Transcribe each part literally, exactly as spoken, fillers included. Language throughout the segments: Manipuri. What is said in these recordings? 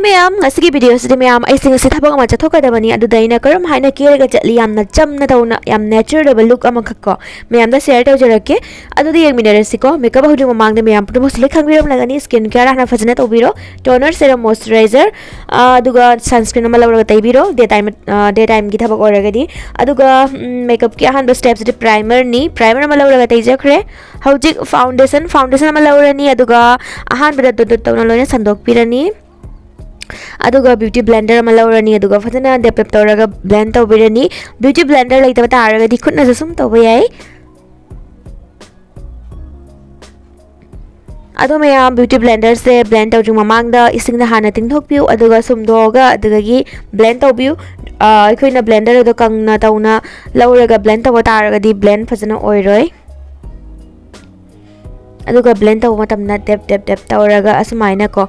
ꯃꯌꯥꯝ, ꯉꯁꯤꯒꯤ video ꯁꯤꯗꯤ ꯃꯌꯥꯝ, ꯑꯩꯁꯦ ꯉꯁꯤ ꯊꯕꯛ ꯑꯃ ꯆꯠꯊꯣꯛꯀꯗꯕꯅꯤ, ꯑꯗꯨꯗ ꯑꯩꯅ ꯀꯔꯝ ꯍꯥꯏꯅ ꯀꯦꯔꯒ ꯆꯠꯂꯤ, ꯌꯥꯝꯅ ꯆꯝꯅ ꯇꯧꯅ, ꯌꯥꯝ natural ꯑꯣꯏꯕ look ꯑꯃꯈꯛ ꯀꯣ, ꯃꯌꯥꯝꯗ share ꯇꯧꯖꯔꯛꯀꯦ꯫ ꯑꯗꯨꯗꯤ ꯌꯦꯡꯃꯤꯟꯅꯔꯁꯤꯀꯣ꯫ Makeup ꯍꯧꯗ꯭ꯔꯤ ꯃꯃꯥꯡꯗ ꯃꯌꯥꯝ ꯄꯨꯝꯅꯃꯛꯁꯨ ꯂꯣꯏ ꯈꯪꯕꯤꯔꯝꯂꯒꯅꯤ, skin care ꯍꯥꯟꯅ ꯐꯖꯅ ꯇꯧꯕꯤꯔꯣ, toner, serum, moisturizer, ꯑꯥ, ꯑꯗꯨꯒ sunscreen ꯑꯃ ꯂꯧꯔꯒ ꯇꯩꯕꯤꯔꯣ, day time, ꯑꯥ, day time ꯒꯤ ꯊꯕꯛ ꯑꯣꯏꯔꯒꯗꯤ꯫ ꯑꯗꯨꯒ, ꯎꯝ, makeup ꯀꯤ ꯑꯍꯥꯟꯕ step ꯁꯤꯗꯤ primer ꯅꯤ꯫ Primer ꯑꯃ ꯂꯧꯔꯒ ꯇꯩꯖꯈ꯭ꯔꯦ꯫ ꯍꯧꯖꯤꯛ foundation, foundation ꯑꯃ ꯂꯧꯔꯅꯤ, ꯑꯗꯨꯒ ꯑꯍꯥꯟꯕꯗ dot dot ꯇꯧꯅ ꯂꯣꯏꯅ ꯁꯟꯗꯣꯛꯄꯤꯔꯅꯤ꯫ ꯑꯗꯨꯒ beauty blender ꯑꯃ ꯂꯧꯔꯅꯤ, ꯑꯗꯨꯒ ꯐꯖꯅ dab dab ꯇꯧꯔꯒ blend ꯇꯧꯕꯤꯔꯅꯤ꯫ Beauty blender ꯂꯩꯇꯕ ꯇꯥꯔꯒꯗꯤ ꯈꯨꯠꯅꯁꯨ ꯁꯨꯝ ꯇꯧꯕ ꯌꯥꯏ꯫ ꯑꯗꯣ ꯃꯌꯥꯝ, beauty blender ꯁꯦ blend ꯇꯧꯗ꯭ꯔꯤ ꯃꯃꯥꯡꯗ ꯏꯁꯤꯡꯗ ꯍꯥꯟꯅ ꯇꯤꯡꯊꯣꯛꯄꯤꯌꯨ, ꯑꯗꯨꯒ ꯁꯨꯝꯗꯣꯛꯑꯒ ꯑꯗꯨꯗꯒꯤ blend ꯇꯧꯕꯤꯌꯨ꯫ ꯑ, ꯑꯩꯈꯣꯏꯅ blender ꯑꯗꯣ ꯀꯪꯅ ꯇꯧꯅ ꯂꯧꯔꯒ blend ꯇꯧꯕ ꯇꯥꯔꯒꯗꯤ blend ꯐꯖꯅ ꯑꯣꯏꯔꯣꯏ꯫ ꯑꯗꯨꯒ blend ꯇꯧꯕ ꯃꯇꯝꯗ dab dab dab ꯇꯧꯔꯒ ꯑꯁꯨꯃꯥꯏꯅ ꯀꯣ,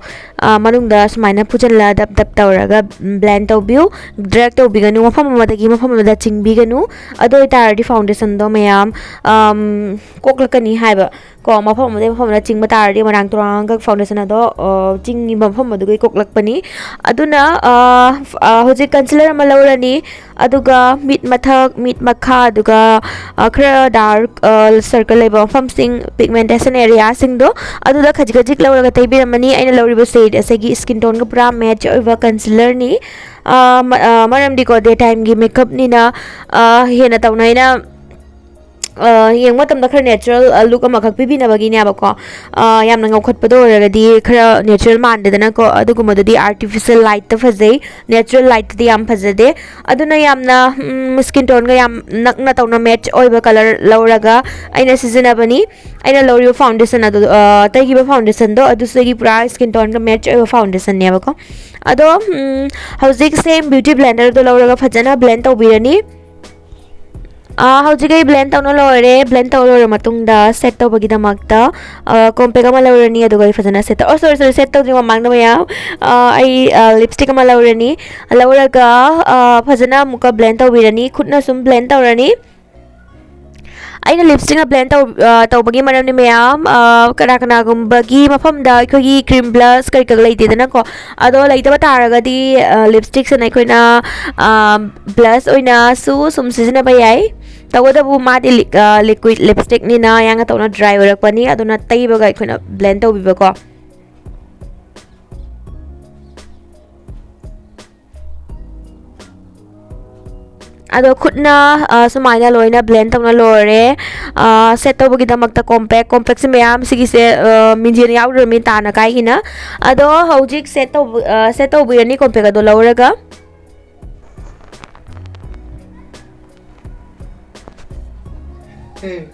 ꯑ, ꯃꯅꯨꯡꯗ ꯁꯨꯃꯥꯏꯅ ꯐꯨꯖꯜꯂ dab dab ꯇꯧꯔꯒ blend ꯇꯧꯕꯤꯌꯨ꯫ Drag ꯇꯧꯕꯤꯒꯅꯨ, ꯃꯐꯝ ꯑꯃꯗꯒꯤ ꯃꯐꯝ ꯑꯃꯗ ꯆꯤꯡꯕꯤꯒꯅꯨ꯫ ꯑꯗꯨ ꯑꯣꯏꯇꯥꯔꯗꯤ foundation ꯗꯣ ꯃꯌꯥꯝ, ꯑꯝ, ꯀꯣꯛꯂꯛꯀꯅꯤ ꯍꯥꯏꯕ ꯀꯣ, ꯃꯐꯝ ꯑꯃꯗꯒꯤ ꯃꯐꯝ ꯑꯃꯗ ꯆꯤꯡꯕ ꯇꯥꯔꯗꯤ ꯃꯔꯥꯡ ꯇꯨꯔꯥꯡꯒ foundation ꯑꯗꯣ, ꯑ, ꯆꯤꯡꯉꯤꯕ ꯃꯐꯝ ꯑꯗꯨꯒꯤ ꯀꯣꯛꯂꯛꯄꯅꯤ꯫ ꯑꯗꯨꯅ, ꯑ, ꯐ-, ꯑ, ꯍꯧꯖꯤꯛ concealer ꯑꯃ ꯂꯧꯔꯅꯤ, ꯑꯗꯨꯒ ꯃꯤꯠ ꯃꯊꯛ, ꯃꯤꯠ ꯃꯈꯥ, ꯑꯗꯨꯒ, ꯑ, ꯈꯔ dark, ꯑ, circle ꯂꯩꯕ ꯃꯐꯝꯁꯤꯡ, pigmentation area ꯁꯤꯡꯗꯣ, ꯑꯗꯨꯗ ꯈꯖꯤꯛ ꯈꯖꯤꯛ ꯂꯧꯔꯒ ꯇꯩꯕꯤꯔꯝꯃꯅꯤ꯫ ꯑꯩꯅ ꯂꯧꯔꯤꯕ shade ꯑꯁꯤꯒꯤ skin tone ꯒ ꯄꯨꯔꯥ match ꯑꯣꯏꯕ concealer ꯅꯤ꯫ ꯑ, ꯃ-, ꯑ, ꯃꯔꯝꯗꯤꯀꯣ, day time ꯒꯤ makeup ꯅꯤꯅ, ꯑ, ꯍꯦꯟꯅ ꯇꯧꯅꯩꯅ, ꯑ, ꯌꯦꯡꯕ ꯃꯇꯝꯗ ꯈꯔ natural, ꯑ, look ꯑꯃꯈꯛ ꯄꯤꯕꯤꯅꯕꯒꯤꯅꯦꯕꯀꯣ꯫ ꯑ, ꯌꯥꯝꯅ ꯉꯧꯈꯠꯄꯗꯣ ꯑꯣꯏꯔꯒꯗꯤ ꯈꯔ natural ꯃꯥꯟꯗꯦꯗꯅꯀꯣ, ꯑꯗꯨꯒꯨꯝꯕꯗꯨꯗꯤ artificial light ꯇ ꯐꯖꯩ, natural light ꯇꯗꯤ ꯌꯥꯝ ꯐꯖꯗꯦ꯫ ꯑꯗꯨꯅ ꯌꯥꯝꯅ, ꯎꯝ, skin tone ꯒ ꯌꯥꯝ ꯅꯛꯅ ꯇꯧꯅ match ꯑꯣꯏꯕ color ꯂꯧꯔꯒ ꯑꯩꯅ ꯁꯤꯖꯤꯟꯅꯕꯅꯤ꯫ ꯑꯩꯅ ꯂꯧꯔꯤꯕ foundation ꯑꯗꯨ, ꯑ, ꯇꯩꯈꯤꯕ foundation ꯗꯣ, ꯑꯗꯨꯁꯤꯗꯒꯤ ꯄꯨꯔꯥ skin tone ꯒ match ꯑꯣꯏꯕ foundation ꯅꯦꯕꯀꯣ꯫ ꯑꯗꯣ, ꯎꯝ, ꯍꯧꯖꯤꯛ same beauty blender ꯗꯣ ꯂꯧꯔꯒ ꯐꯖꯅ blend ꯇꯧꯕꯤꯔꯅꯤ꯫ ꯑꯥ, ꯍꯧꯖꯤꯛ ꯑꯩ blend ꯇꯧꯅ ꯂꯣꯏꯔꯦ꯫ Blend ꯇꯧ ꯂꯣꯏꯔ ꯃꯇꯨꯡꯗ set ꯇꯧꯕꯒꯤꯗꯃꯛꯇ, ꯑꯥ, compact ꯑꯃ ꯂꯧꯔꯅꯤ, ꯑꯗꯨꯒ ꯑꯩ ꯐꯖꯅ set ꯇꯧ-, ꯑꯣ, sorry, sorry, set ꯇꯧꯗ꯭ꯔꯤ ꯃꯃꯥꯡꯗ ꯃꯌꯥꯝ, ꯑꯥ, ꯑꯩ, ꯑꯥ, lipstick ꯑꯃ ꯂꯧꯔꯅꯤ꯫ ꯂꯧꯔꯒ, ꯑꯥ, ꯐꯖꯅ ꯑꯃꯨꯛꯀ blend ꯇꯧꯕꯤꯔꯅꯤ꯫ ꯈꯨꯠꯅ ꯁꯨꯝ blend ꯇꯧꯔꯅꯤ꯫ ꯑꯩꯅ ꯂꯤꯞꯁꯇꯤꯛꯅ ꯕ꯭ꯂꯦꯟ ꯇꯧ-, ꯑ, ꯇꯧꯕꯒꯤ ꯃꯔꯝꯗꯤ ꯃꯌꯥꯝ, ꯑ, ꯀꯅꯥ ꯀꯅꯥꯒꯨꯝꯕꯒꯤ ꯃꯐꯝꯗ ꯑꯩꯈꯣꯏꯒꯤ ꯀ꯭ꯔꯤꯝ ꯕ꯭ꯂꯁ ꯀꯔꯤ ꯀꯔꯤ ꯂꯩꯇꯦꯗꯅꯀꯣ, ꯑꯗꯣ ꯂꯩꯇꯕ ꯇꯥꯔꯒꯗꯤ, ꯑ, ꯂꯤꯞꯁꯇꯤꯛꯁꯤꯅ ꯑꯩꯈꯣꯏꯅ, ꯑ, ꯕ꯭ꯂꯁ ꯑꯣꯏꯅꯁꯨ ꯁꯨꯝ ꯁꯤꯖꯤꯟꯅꯕ ꯌꯥꯏ꯫ ꯇꯧꯕꯇꯕꯨ ꯃꯥꯗꯤ ꯂꯤ-, ꯑ, ꯂꯤꯀ꯭ꯋꯤꯠ ꯂꯤꯞꯁꯇꯤꯛꯅꯤꯅ ꯌꯥꯡꯅ ꯇꯧꯅ ꯗ꯭ꯔꯥꯏ ꯑꯣꯏꯔꯛꯄꯅꯤ, ꯑꯗꯨꯅ ꯇꯩꯕꯒ ꯑꯩꯈꯣꯏꯅ ꯕ꯭ꯂꯦꯟ ꯇꯧꯕꯤꯕꯀꯣ꯫ ꯑꯗꯣ ꯈꯨꯠꯅ, ꯑ, ꯁꯨꯃꯥꯏꯅ ꯂꯣꯏꯅ ꯕ꯭ꯂꯦꯟ ꯇꯧꯅ ꯂꯣꯏꯔꯦ꯫ ꯑ, ꯁꯦꯠ ꯇꯧꯕꯒꯤꯗꯃꯛꯇ ꯀꯣꯝꯄꯦꯛ, ꯀꯣꯝꯄꯦꯛꯁꯦ ꯃꯌꯥꯝ ꯁꯤꯒꯤꯁꯦ, ꯑ, ꯃꯤꯡꯖꯦꯜ ꯌꯥꯎꯗ꯭ꯔꯃꯤ ꯇꯥꯅ ꯀꯥꯏꯒꯤꯅ꯫ ꯑꯗꯣ ꯍꯧꯖꯤꯛ ꯁꯦꯠ ꯇꯧꯕ-, ꯑ, ꯁꯦꯠ ꯇꯧꯕꯤꯔꯅꯤ ꯀꯣꯝꯄꯦꯛ ꯑꯗꯣ ꯂꯧꯔꯒ꯫ ꯎꯝ꯫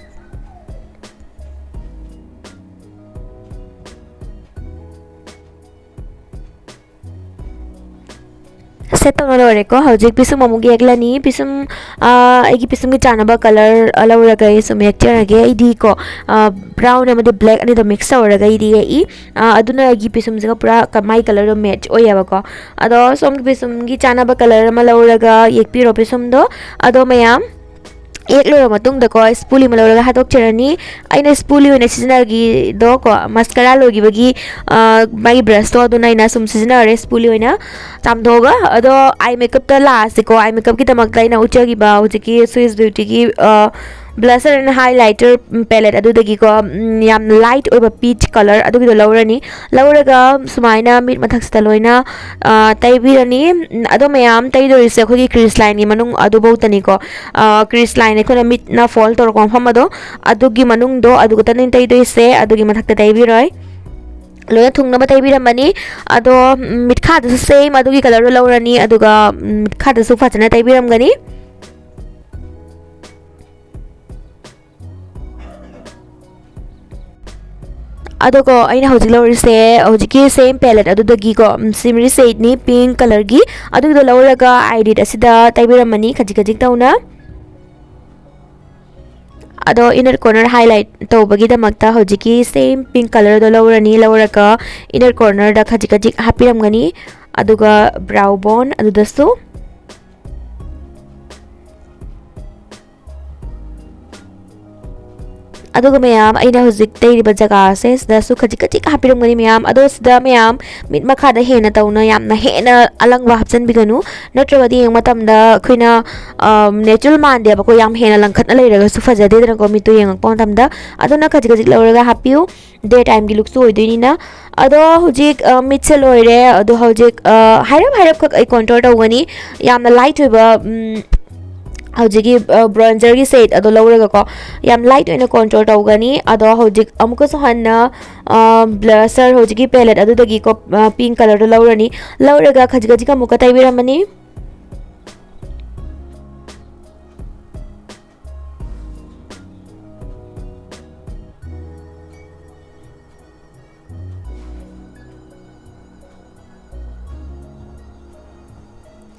ꯁꯦꯠ ꯇꯧꯅ ꯂꯣꯏꯔꯦꯀꯣ꯫ ꯍꯧꯖꯤꯛ ꯄꯤꯁꯨꯝ ꯑꯃꯨꯛ ꯌꯦꯛꯂꯅꯤ꯫ ꯄꯤꯁꯨꯝ, ꯑ, ꯑꯩꯒꯤ ꯄꯤꯁꯨꯝꯒꯤ ꯆꯥꯟꯅꯕ ꯀꯂꯔ, ꯑ, ꯂꯧꯔꯒ ꯑꯩ ꯁꯨꯝ ꯌꯦꯛꯆꯔꯒꯦ꯫ ꯑꯩꯗꯤ ꯀꯣ, ꯑ, ꯕ꯭ꯔꯥꯎꯟ ꯑꯃꯗꯤ ꯕ꯭ꯂꯦꯛ ꯑꯅꯤꯗꯣ ꯃꯤꯛꯁ ꯇꯧꯔꯒ ꯑꯩꯗꯤ ꯌꯦꯛꯏ꯫ ꯑ, ꯑꯗꯨꯅ ꯑꯩꯒꯤ ꯄꯤꯁꯨꯝꯁꯤꯒ ꯄꯨꯔꯥ ꯀ-, ꯃꯥꯏ ꯀꯂꯔꯗꯣ ꯃꯦꯠꯆ ꯑꯣꯏꯌꯦꯕꯀꯣ꯫ ꯑꯗꯣ ꯁꯣꯝꯒꯤ ꯄꯤꯁꯨꯝꯒꯤ ꯆꯥꯟꯅꯕ ꯀꯂꯔ ꯑꯃ ꯂꯧꯔꯒ ꯌꯦꯛꯄꯤꯔꯣ ꯄꯤꯁꯨꯝꯗꯣ꯫ ꯑꯗꯣ ꯃꯌꯥꯝ ꯌꯦꯛ ꯂꯣꯏꯔꯕ ꯃꯇꯨꯡꯗꯀꯣ, ꯁ꯭ꯄꯨꯂꯤ ꯑꯃ ꯂꯧꯔꯒ ꯍꯥꯠꯇꯣꯛꯆꯔꯅꯤ꯫ ꯑꯩꯅ ꯁ꯭ꯄꯨꯂꯤ ꯑꯣꯏꯅ ꯁꯤꯖꯤꯟꯅꯈꯤꯗꯣꯀꯣ, ꯃꯁꯀꯔꯥ ꯂꯣꯏꯈꯤꯕꯒꯤ, ꯑ, ꯃꯥꯒꯤ ꯕ꯭ꯔꯁꯇꯣ, ꯑꯗꯨꯅ ꯑꯩꯅ ꯁꯨꯝ ꯁꯤꯖꯤꯟꯅꯔꯦ ꯁ꯭ꯄꯨꯂꯤ ꯑꯣꯏꯅ ꯆꯥꯝꯊꯣꯛꯑꯒ꯫ ꯑꯗꯣ ꯑꯥꯏ ꯃꯦꯀꯞꯇ ꯂꯥꯛꯑꯁꯤꯀꯣ꯫ ꯑꯥꯏ ꯃꯦꯀꯞꯀꯤꯗꯃꯛꯇ ꯑꯩꯅ ꯎꯠꯆꯈꯤꯕ ꯍꯧꯖꯤꯛꯀꯤ Swiss Beautyꯒꯤ, ꯑ, blusher and highlighter palette ꯑꯗꯨꯗꯒꯤꯀꯣ, ꯎꯝ, ꯌꯥꯝꯅ ꯂꯥꯏꯠ ꯑꯣꯏꯕ ꯄꯤꯆ ꯀꯂꯔ ꯑꯗꯨꯒꯤꯗꯣ ꯂꯧꯔꯅꯤ꯫ ꯂꯧꯔꯒ ꯁꯨꯃꯥꯏꯅ ꯃꯤꯠ ꯃꯊꯛꯁꯤꯗ ꯂꯣꯏꯅ, ꯑ, ꯇꯩꯕꯤꯔꯅꯤ꯫ ꯎꯝ, ꯑꯗꯣ ꯃꯌꯥꯝ ꯇꯩꯗꯣꯔꯤꯁꯦ ꯑꯩꯈꯣꯏꯒꯤ crease lineꯒꯤ ꯃꯅꯨꯡ ꯑꯗꯨꯐꯧꯇꯅꯤꯀꯣ꯫ ꯑ, crease line ꯑꯩꯈꯣꯏꯅ ꯃꯤꯠꯅ fold ꯇꯧꯔꯛꯄ ꯃꯐꯝ ꯑꯗꯣ, ꯑꯗꯨꯒꯤ ꯃꯅꯨꯡꯗꯣ ꯑꯗꯨ ꯈꯛꯇꯅꯤ ꯇꯩꯗꯣꯏꯁꯦ, ꯑꯗꯨꯒꯤ ꯃꯊꯛꯇ ꯇꯩꯕꯤꯔꯣꯏ꯫ ꯂꯣꯏꯅ ꯊꯨꯡꯅꯕ ꯇꯩꯕꯤꯔꯝꯃꯅꯤ꯫ ꯑꯗꯣ, ꯎꯝ, ꯃꯤꯠꯈꯥꯗꯁꯨ same ꯑꯗꯨꯒꯤ ꯀꯂꯔꯗꯣ ꯂꯧꯔꯅꯤ, ꯑꯗꯨꯒ, ꯎꯝ, ꯃꯤꯠꯈꯥꯗꯁꯨ ꯐꯖꯅ ꯇꯩꯕꯤꯔꯝꯒꯅꯤ꯫ ꯑꯗꯣꯀꯣ, ꯑꯩꯅ ꯍꯧꯖꯤꯛ ꯂꯧꯔꯤꯁꯦ ꯍꯧꯖꯤꯛꯀꯤ same palette ꯑꯗꯨꯗꯒꯤꯀꯣ, ꯎꯝ, shimmery shadeꯅꯤ, pink colourꯒꯤ꯫ ꯑꯗꯨꯒꯤꯗꯣ ꯂꯧꯔꯒ eyelid ꯑꯁꯤꯗ ꯇꯩꯕꯤꯔꯝꯃꯅꯤ ꯈꯖꯤꯛ ꯈꯖꯤꯛ ꯇꯧꯅ꯫ ꯑꯗꯣ inner corner highlight ꯇꯧꯕꯒꯤꯗꯃꯛꯇ ꯍꯧꯖꯤꯛꯀꯤ same pink colourꯗꯣ ꯂꯧꯔꯅꯤ, ꯂꯧꯔꯒ inner cornerꯗ ꯈꯖꯤꯛ ꯈꯖꯤꯛ ꯍꯥꯞꯄꯤꯔꯝꯒꯅꯤ꯫ ꯑꯗꯨꯒ brow bone ꯑꯗꯨꯗꯁꯨ꯫ ꯑꯗꯨꯒ ꯃꯌꯥꯝ, ꯑꯩꯅ ꯍꯧꯖꯤꯛ ꯇꯩꯔꯤꯕ ꯖꯒꯥꯁꯦ ꯁꯤꯗꯁꯨ ꯈꯖꯤꯛ ꯈꯖꯤꯛ ꯍꯥꯞꯄꯤꯔꯝꯒꯅꯤ ꯃꯌꯥꯝ꯫ ꯑꯗꯣ ꯁꯤꯗ ꯃꯌꯥꯝ ꯃꯤꯠ ꯃꯈꯥꯗ ꯍꯦꯟꯅ ꯇꯧꯅ ꯌꯥꯝꯅ ꯍꯦꯟꯅ ꯑꯂꯪꯕ ꯍꯥꯞꯆꯤꯟꯕꯤꯒꯅꯨ, ꯅꯠꯇ꯭ꯔꯒꯗꯤ ꯌꯦꯡꯕ ꯃꯇꯝꯗ ꯑꯩꯈꯣꯏꯅ, ꯑꯝ, natural ꯃꯥꯟꯗꯦꯕꯀꯣ, ꯌꯥꯝ ꯍꯦꯟꯅ ꯂꯪꯈꯠꯅ ꯂꯩꯔꯒꯁꯨ ꯐꯖꯗꯦꯗꯅꯀꯣ ꯃꯤꯠꯇꯣ ꯌꯦꯡꯉꯛꯄ ꯃꯇꯝꯗ꯫ ꯑꯗꯨꯅ ꯈꯖꯤꯛ ꯈꯖꯤꯛ ꯂꯧꯔꯒ ꯍꯥꯞꯄꯤꯌꯨ, day timeꯒꯤ lookꯁꯨ ꯑꯣꯏꯗꯣꯏꯅꯤꯅ꯫ ꯑꯗꯣ ꯍꯧꯖꯤꯛ, ꯑ, ꯃꯤꯠꯁꯦ ꯂꯣꯏꯔꯦ꯫ ꯑꯗꯣ ꯍꯧꯖꯤꯛ, ꯑ, ꯍꯥꯏꯔꯞ ꯍꯥꯏꯔꯞꯈꯛ ꯑꯩ contour ꯇꯧꯒꯅꯤ, ꯌꯥꯝꯅ light ꯑꯣꯏꯕ, ꯎꯝ, ꯍꯧꯖꯤꯛꯀꯤ, ꯑ, bronzerꯒꯤ shade ꯑꯗꯣ ꯂꯧꯔꯒꯀꯣ, ꯌꯥꯝ light ꯑꯣꯏꯅ contour ꯇꯧꯒꯅꯤ꯫ ꯑꯗꯣ ꯍꯧꯖꯤꯛ ꯑꯃꯨꯛꯀꯁꯨ ꯍꯟꯅ, ꯑ, blusher ꯍꯧꯖꯤꯛꯀꯤ palette ꯑꯗꯨꯗꯒꯤꯀꯣ, ꯑ, pink colourꯗꯣ ꯂꯧꯔꯅꯤ꯫ ꯂꯧꯔꯒ ꯈꯖꯤꯛ ꯈꯖꯤꯛ ꯑꯃꯨꯛꯀ ꯇꯩꯕꯤꯔꯝꯃꯅꯤ꯫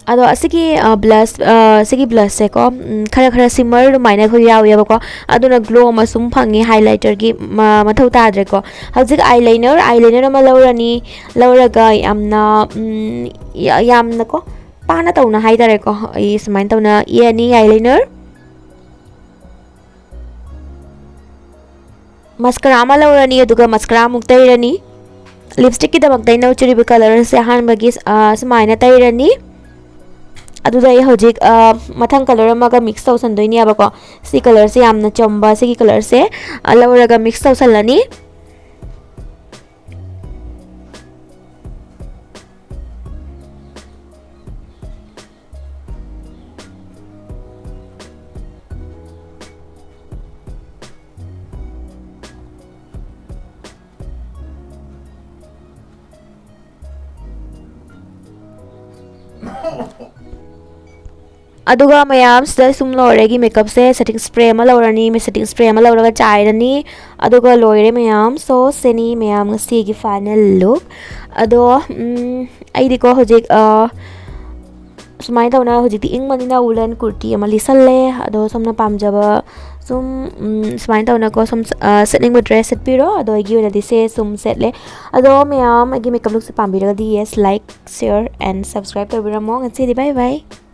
ꯑꯗꯣ ꯑꯁꯤꯒꯤ, ꯑ, blush, ꯑ, ꯁꯤꯒꯤ blushꯁꯦꯀꯣ, ꯎꯝ, ꯈꯔ ꯈꯔ shimmer ꯑꯗꯨꯃꯥꯏꯅ ꯑꯩꯈꯣꯏ ꯌꯥꯎꯋꯦꯕꯀꯣ, ꯑꯗꯨꯅ glow ꯑꯃ ꯁꯨꯝ ꯐꯪꯉꯤ, highlighterꯒꯤ ꯃ-, ꯃꯊꯧ ꯇꯥꯗ꯭ꯔꯦꯀꯣ꯫ ꯍꯧꯖꯤꯛ eyeliner, eyeliner ꯑꯃ ꯂꯧꯔꯅꯤ, ꯂꯧꯔꯒ ꯌꯥꯝꯅ, ꯎꯝ, ꯌꯥ-, ꯌꯥꯝꯅꯀꯣ ꯄꯥꯅ ꯇꯧꯅ ꯍꯥꯏꯇꯥꯔꯦꯀꯣ, ꯑꯩ ꯁꯨꯃꯥꯏꯅ ꯇꯧꯅ ꯌꯦꯛꯑꯅꯤ eyeliner꯫ Mascara ꯑꯃ ꯂꯧꯔꯅꯤ, ꯑꯗꯨꯒ mascara ꯑꯃꯨꯛ ꯇꯩꯔꯅꯤ꯫ Lipstickꯀꯤꯗꯃꯛꯇ ꯑꯩꯅ ꯂꯧꯖꯔꯤꯕ colourꯁꯦ ꯑꯍꯥꯟꯕꯒꯤ, ꯑ, ꯁꯨꯃꯥꯏꯅ ꯇꯩꯔꯅꯤ꯫ ꯑꯗꯨꯗ ꯑꯩ ꯍꯧꯖꯤꯛ, ꯑ, ꯃꯊꯪ colour ꯑꯃꯒ mix ꯇꯧꯁꯟꯗꯣꯏꯅꯦꯕꯀꯣ꯫ ꯁꯤ colourꯁꯦ ꯌꯥꯝꯅ ꯆꯝꯕ, ꯁꯤꯒꯤ colourꯁꯦ, ꯑ, ꯂꯧꯔꯒ mix ꯇꯧꯁꯜꯂꯅꯤ꯫ ꯑꯗꯨꯒ ꯃꯌꯥꯝꯁꯤꯗ ꯁꯨꯝ ꯂꯣꯏꯔꯦ ꯑꯩꯒꯤ makeupꯁꯦ꯫ Setting spray ꯑꯃ ꯂꯧꯔꯅꯤ, setting spray ꯑꯃ ꯂꯧꯔꯒ ꯆꯥꯏꯔꯅꯤ꯫ ꯑꯗꯨꯒ ꯂꯣꯏꯔꯦ ꯃꯌꯥꯝ꯫ So, ꯁꯤꯅꯤ ꯃꯌꯥꯝ ꯉꯁꯤꯒꯤ final look꯫ ꯑꯗꯣ, ꯎꯝ, ꯑꯩꯗꯤꯀꯣ ꯍꯧꯖꯤꯛ, ꯑ, ꯁꯨꯃꯥꯏꯅ ꯇꯧꯅ ꯍꯧꯖꯤꯛꯇꯤ ꯏꯪꯕꯅꯤꯅ woolen ꯀꯨꯔꯇꯤ ꯑꯃ ꯂꯤꯠꯁꯜꯂꯦ꯫ ꯑꯗꯣ ꯁꯣꯝꯅ ꯄꯥꯝꯖꯕ ꯁꯨꯝ, ꯎꯝ, ꯁꯨꯃꯥꯏꯅ ꯇꯧꯅꯀꯣ ꯁꯨꯝ, ꯑ, ꯁꯦꯠꯅꯤꯡꯕ dress ꯁꯦꯠꯄꯤꯔꯣ꯫ ꯑꯗꯣ ꯑꯩꯒꯤ ꯑꯣꯏꯅꯗꯤ ꯁꯦ ꯁꯨꯝ ꯁꯦꯠꯂꯦ꯫ ꯑꯗꯣ ꯃꯌꯥꯝ ꯑꯩꯒꯤ makeup lookꯁꯦ ꯄꯥꯝꯕꯤꯔꯒꯗꯤ yes, like, share and subscribe ꯇꯧꯕꯤꯔꯝꯃꯣ꯫ ꯉꯁꯤꯗꯤ bye bye꯫